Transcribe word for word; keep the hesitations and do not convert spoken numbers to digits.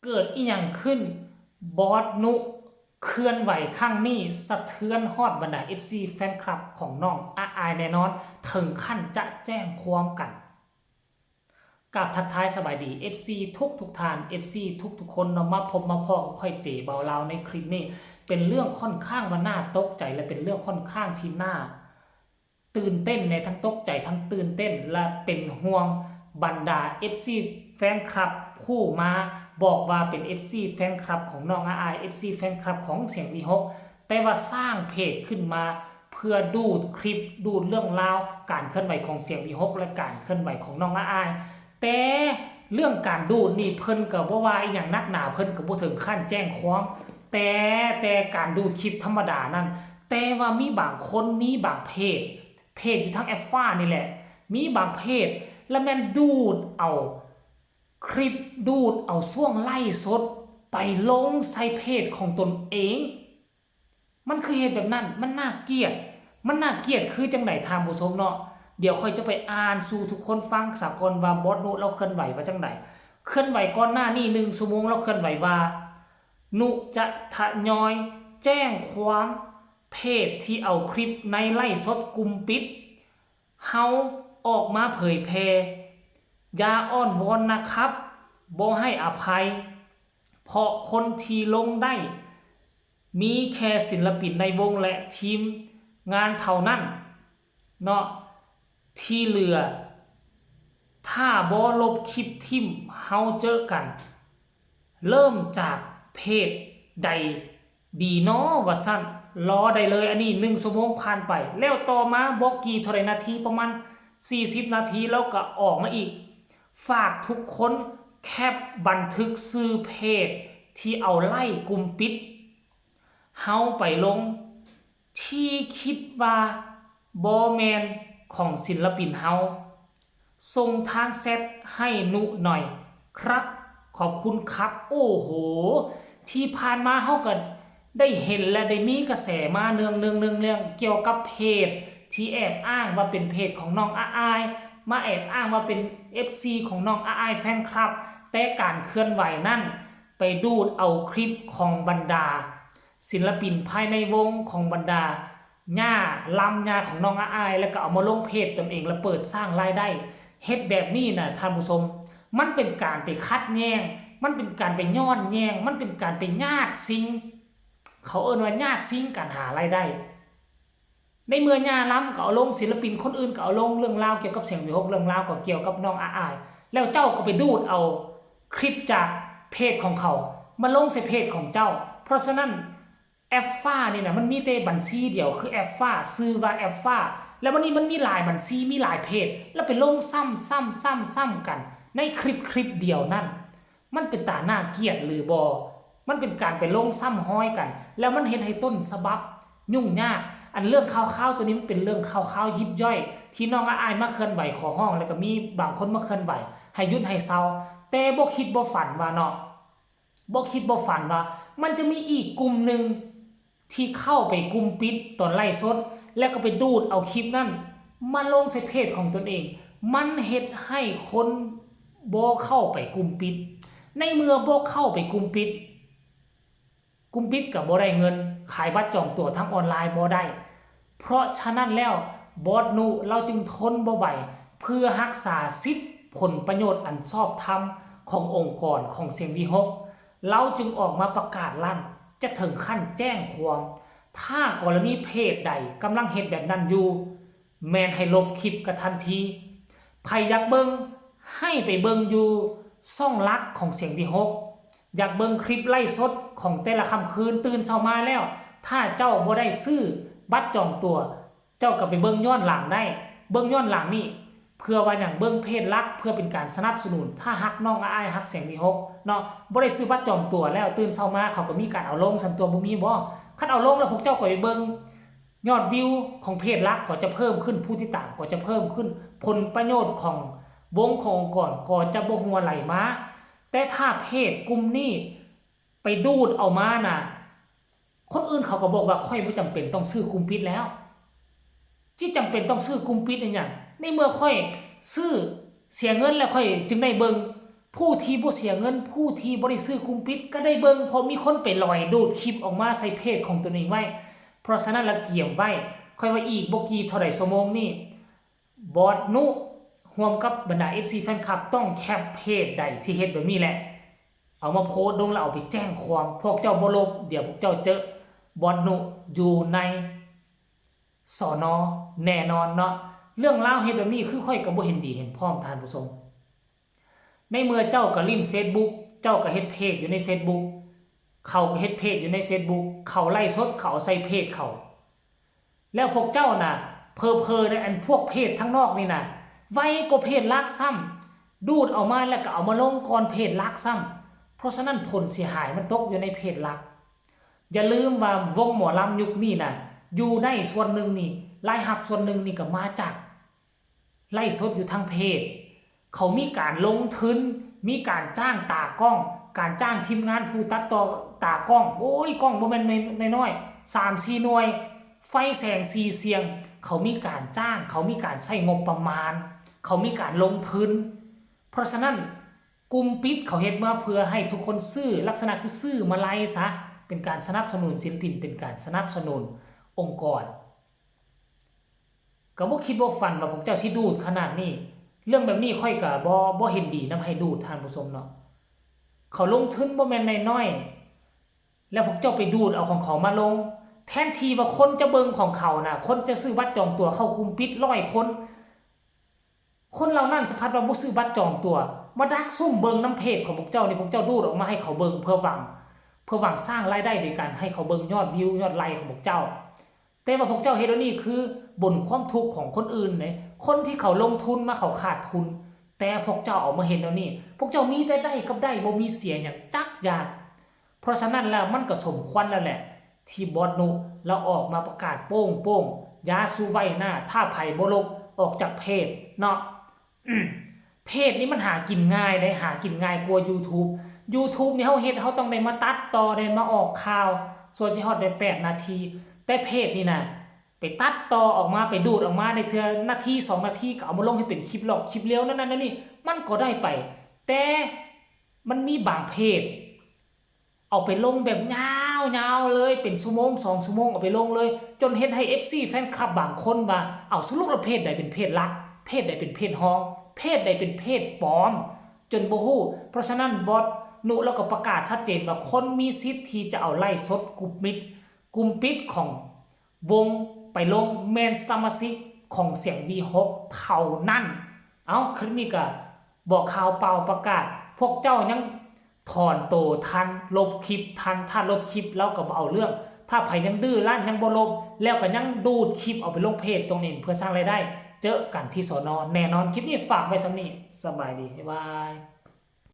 เกิดอีหยังขึ้น บอสนุเคลื่อนไหวครั้งนี้สะเทือนฮอดบรรดา เอฟซี แฟนคลับของน้องอาอายแน่นอน ถึงขั้นจะแจ้งความกัน กราบทักทายสบายดี เอฟซี ทุกทุกท่าน เอฟซี ทุกทุกคนเนาะ มาพบมาพ้อกับข้อยเจเบาลาวในคลิปนี้ เป็นเรื่องค่อนข้างว่าน่าตกใจและเป็นเรื่องค่อนข้างที่น่า ตื่นเต้นแหน่ ทั้งตกใจทั้งตื่นเต้น และเป็นห่วงบรรดา เอฟซี แฟนคลับผู้มาบอกว่าเป็น เอฟซี แฟนคลับของน้องอาอาย เอฟซี แฟนคลับของเสียงวีหก แต่ว่าสร้างเพจขึ้นมาเพื่อดูดคลิปดูดเรื่องราวการเคลื่อนไหวของเสียงวีหก และการเคลื่อนไหวของน้องอาอาย แต่เรื่องการดูดนี่เพิ่นก็บ่ว่าอีหยังนักหนา เพิ่นก็บ่ถึงขั้นแจ้งความ แต่ แต่การดูดคลิปธรรมดานั่น แต่ว่ามีบางคน มีบางเพจ เพจอยู่ทางแอฟฟ้านี่แหละ มีบางเพจ แล้วแม่นดูดเอาคลิป ดูดเอาช่วงไลฟ์สดไปลงใส่เพจของตนเอง มันคือเหตุแบบนั้น มันน่าเกลียด มันน่าเกลียดคือจังใดท่านผู้ชมเนาะ เดี๋ยวข้อยจะไปอ่านสู่ทุกคนฟังสาก่อนว่าบอสนุลาวเคลื่อนไหวว่าจังใด เคลื่อนไหวก่อนหน้านี้หนึ่งชั่วโมงลาวเคลื่อนไหวว่า นุจะทยอยแจ้งความเพจที่เอาคลิปในไลฟ์สดกลุ่มปิด เฮาออกมาเผยแพร่ อย่าอ้อนวอนนะครับ บ่ให้อภัย เพราะคนที่ลงได้ มีแค่ศิลปินในวงและทีมงานเท่านั้นเนาะ ที่เหลือ ถ้าบ่ลบคลิปทิ่ม เฮาเจอกัน เริ่มจากเพจใดดีน้อ ว่าซั่น รอได้เลย อันนี้หนึ่งชั่วโมงผ่านไป แล้วต่อมาบ่กี่เท่าใดนาที ประมาณสี่สิบนาที แล้วก็ออกมาอีก ฝากทุกคนแคปบันทึกชื่อเพจที่เอาไล่กลุ่มปิด เฮาไปลง ที่คิดว่าบ่แม่นของศิลปินเฮา ส่งทางแชทให้นุหน่อยครับ ขอบคุณครับ โอ้โห ที่ผ่านมาเฮาก็ได้เห็นและได้มีกระแสมาเนืองๆๆๆ เกี่ยวกับเพจที่แอบอ้างว่าเป็นเพจของน้องอาอาย มาแอบอ้างว่าเป็น เอฟซี ของน้องอาอายแฟนคลับ แต่การเคลื่อนไหวนั่น ไปดูดเอาคลิปของบรรดา ศิลปินภายในวงของบรรดาย่าลำย่าของน้องอาอาย แล้วก็เอามาลงเพจตนเอง แล้วเปิดสร้างรายได้ เฮ็ดแบบนี้น่ะท่านผู้ชม มันเป็นการไปขัดแย้ง มันเป็นการไปย้อนแย้ง มันเป็นการไปญาติซิง เขาเอิ้นว่าญาติซิงกันหารายได้ ในเมื่อย่าลำก็เอาลง ศิลปินคนอื่นก็เอาลง เรื่องราวเกี่ยวกับเสียงวีหก เรื่องราวก็เกี่ยวกับน้องอาอาย แล้วเจ้าก็ไปดูดเอาคลิปจากเพจของเขา มาลงใส่เพจของเจ้า เพราะฉะนั้นแอฟฟ้านี่น่ะ มันมีแต่บัญชีเดียว คือแอฟฟ้า ชื่อว่าแอฟฟ้า แล้วบัดนี้มันมีหลายบัญชี มีหลายเพจ แล้วไปลงซ้ำๆๆๆ กัน ในคลิปคลิปเดียวนั่น มันเป็นตาน่าเกลียดหรือบ่ มันเป็นการไปลงซ้ำฮอยกัน แล้วมันเฮ็ดให้ต้นฉบับยุ่งยาก อันเรื่องข่าวๆตัวนี้มันเป็นเรื่องข่าวๆยิบย่อย ที่น้องอาอายมาเคลื่อนไหวขอร้อง แล้วก็มีบางคนมาเคลื่อนไหว ให้หยุดให้เซา แต่บ่คิดบ่ฝันว่าเนาะ บ่คิดบ่ฝันว่า มันจะมีอีกกลุ่มหนึ่งที่เข้าไปกลุ่มปิดตอนไลฟ์สด แล้วก็ไปดูดเอาคลิปนั้นมาลงใส่เพจของตนเอง มันเฮ็ดให้คนบ่เข้าไปกลุ่มปิด ในเมื่อบ่เข้าไปกลุ่มปิด กลุ่มปิดก็บ่ได้เงิน ขายบัตรจองตั๋วทางออนไลน์บ่ได้ เพราะฉะนั้นแล้วบอสนุลาวจึงทนบ่ไหว เพื่อรักษาสิทธิ์ผลประโยชน์อันชอบธรรมขององค์กรของเสียงวีหก ลาวจึงออกมาประกาศลั่น จะถึงขั้นแจ้งความ ถ้ากรณีเพจใดกำลังเฮ็ดแบบนั้นอยู่ แม่นให้ลบคลิปกะทันที ไผอยากเบิ่ง ให้ไปเบิ่งอยู่ช่องหลักของเสียงวีหก อยากเบิ่งคลิปไลฟ์สดของแต่ละค่ำคืน ตื่นเช้ามาแล้ว ถ้าเจ้าบ่ได้ซื้อบัตรจองตั๋ว เจ้าก็ไปเบิ่งย้อนหลังได้ เบิ่งย้อนหลังนี่ เพื่อว่าหยัง เบิ่งเพจหลัก เพื่อเป็นการสนับสนุน ถ้าฮักน้องอาอาย ฮักเสียงวีหกเนาะ บ่ได้ซื้อบัตรจองตั๋วแล้ว ตื่นเช้ามาเขาก็มีการเอาลง ซั่นตั๋วบ่มีบ่ คันเอาลงแล้วพวกเจ้าก็ไปเบิ่ง ยอดวิวของเพจหลักก็จะเพิ่มขึ้น ผู้ติดตามก็จะเพิ่มขึ้น ผลประโยชน์ของวงขององค์กรก็จะบ่ฮั่วไหลมา แต่ถ้าเพจกลุ่มนี้ไปดูดเอามาน่ะ คนอื่นเขาก็บอกว่าข้อยบ่จำเป็นต้องซื้อกลุ่มปิดแล้ว จิจำเป็นต้องซื้อกลุ่มปิดอีหยัง ในเมื่อข้อยซื้อเสียเงินแล้วข้อยจึงได้เบิ่ง ผู้ที่บ่เสียเงิน ผู้ที่บ่ได้ซื้อกลุ่มปิดก็ได้เบิ่ง เพราะมีคนไปลอยดูดคลิปออกมาใส่เพจของตนเองไว้ เพราะฉะนั้นละเกียมไว้ ค่อยว่าอีกบ่กี่เท่าใดชั่วโมงนี่ บอสนุ ร่วมกับบรรดา เอฟซี แฟนคลับ ต้องแคปเพจใดที่เฮ็ดแบบนี้แหละ เอามาโพสต์ลงแล้วเอาไปแจ้งความ พวกเจ้าบ่ลบ เดี๋ยวพวกเจ้าเจอบอสนุอยู่ใน สน. แน่นอนเนาะ เรื่องราวเฮ็ดแบบนี้คือข้อยก็บ่เห็นดีเห็นพ้องท่านผู้ชม ในเมื่อเจ้าก็เล่น Facebook เจ้าก็เฮ็ดเพจอยู่ใน Facebook เขาก็เฮ็ดเพจอยู่ใน Facebook เขาไลฟ์สดเขาเอาใส่เพจเขา แล้วพวกเจ้าน่ะ เผลอๆ ในอันพวกเพจทางนอกนี่น่ะ ไวกว่าเพจหลักซ้ำ ดูดเอามาแล้วก็เอามาลงก่อนเพจหลักซ้ำ เพราะฉะนั้นผลเสียหายมันตกอยู่ในเพจหลัก อย่าลืมว่าวงหมอลำยุคนี้น่ะ อยู่ได้ส่วนหนึ่งนี่ รายรับส่วนหนึ่งนี่ก็มาจากไลฟ์สดอยู่ทางเพจ เขามีการลงทุน มีการจ้างตากล้อง การจ้างทีมงานผู้ตัดต่อตากล้อง โอ้ย กล้องบ่แม่นน้อยๆ สามสี่หน่วย ไฟแสงสีเสียง เขามีการจ้าง เขามีการใช้งบประมาณ เขามีการลงทุน เพราะฉะนั้นกลุ่มปิดเขาเฮ็ดมาเพื่อให้ทุกคนซื้อ ลักษณะคือซื้อมาไลฟ์ซะ เป็นการสนับสนุนศิลปิน เป็นการสนับสนุนองค์กร ก็บ่คิดบ่ฝันว่าพวกเจ้าสิดูดขนาดนี้ เรื่องแบบนี้ข้อยก็บ่ บ่เห็นดีนำให้ดูดท่านผู้ชมเนาะ เขาลงทุนบ่แม่นน้อยๆ แล้วพวกเจ้าไปดูดเอาของเขามาลง แทนที่ว่าคนจะเบิ่งของเขาน่ะ คนจะซื้อบัตรจองตั๋วเข้ากลุ่มปิดร้อยคน คนเหล่านั้นสะพัดว่าบ่ซื้อบัตรจองตั๋ว มาดักซุ่มเบิ่งนำเพจของพวกเจ้านี่ พวกเจ้าดูดออกมาให้เขาเบิ่งเพื่อหวัง เพื่อหวังสร้างรายได้โดยการให้เขาเบิ่งยอดวิวยอดไลค์ของพวกเจ้า แต่ว่าพวกเจ้าเฮ็ดอันนี้คือบนความทุกข์ของคนอื่นเด้ คนที่เขาลงทุนมาเขาขาดทุน แต่พวกเจ้าเอามาเฮ็ดอันนี้ พวกเจ้ามีแต่ได้กับได้ บ่มีเสียหยังจักอย่าง เพราะฉะนั้นแล้วมันก็สมควรแล้วแหละ ที่บอสนุลาวออกมาประกาศโป้งๆ อย่าสู่ไว้หน้า ถ้าไผบ่ลบออกจากเพจเนาะ อืม เพจนี้มันหากินง่ายเด้ หากินง่ายกว่า YouTube YouTube นี่เฮาเฮ็ด เฮาต้องได้มาตัดต่อ ได้มาออกข่าว ส่วนสิฮอดได้แปดนาที แต่เพจนี่น่ะ ไปตัดต่อออกมา ไปดูดออกมาได้เทื่อนาทีสองนาที ก็เอามาลงให้เป็นคลิปลอกคลิปเลียว นั่นนั่นนี่ มันก็ได้ไป แต่มันมีบางเพจ เอาไปลงแบบยาวๆ เลย เป็นชั่วโมงสองชั่วโมงเอาไปลงเลย จนเฮ็ดให้ เอฟซี แฟนคลับบางคนว่า เอาสรุปแล้วเพจใดเป็นเพจหลัก เพจใดเป็นเพจรอง เพจใดเป็นเพจปลอม จนบ่ฮู้ เพราะฉะนั้นบอสนุลาวก็ประกาศชัดเจนว่าคนมีสิทธิ์ที่จะเอาไลฟ์สดกลุ่มปิด กลุ่มปิดของวงไปลงแม่นสมาชิกของเสียง วีหก เท่านั้น เอ้า คลิปนี้ก็บอกข่าวเปล่าประกาศ พวกเจ้ายังถอนตัวทัน ลบคลิปทัน ถ้าลบคลิปลาวก็บ่เอาเรื่อง ถ้าไผยังดื้อรั้นยังบ่ลบ แล้วก็ยังดูดคลิปเอาไปลงเพจตรงนี้เพื่อสร้างรายได้ เจอกันที่ สน. แน่นอน คลิปนี้ฝากไว้ส่ำนี้ สบายดี บ๊ายบาย